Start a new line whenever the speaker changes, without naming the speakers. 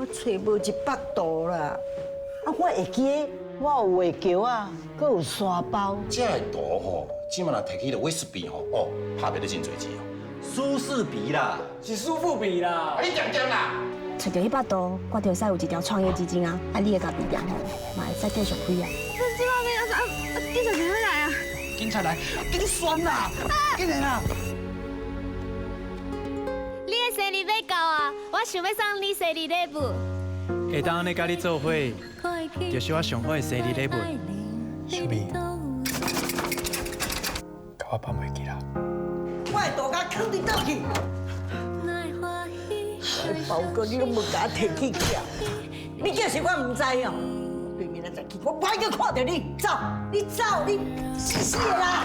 我揣無100度啦。啊，我會記得我有畫橋仔，閣有沙包。
這个圖吼，這馬若提起著威士忌吼，哦，拍賣得真濟錢哦。
蘇士比啦，
是蘇富比啦。
你恬恬啦！
揣著彼百度，我就會使有一條創業基金啊！啊，你的家己店吼，嘛會使繼續開啊！
這方面啊啊，警察怎會來啊？
警察來，緊栓啦！緊來啦！
你的生日欲到啊，我想欲送你生日禮物。
會當按呢佮你做伙，就是我上好的生日禮物。
小美，共我放袂記啦。
我的圖共囥佇佗去？包裹你攏無共我提去寄，你叫是我毋知哦。對明仔載去，我無愛閣看著你，走，你走，你死死的啦！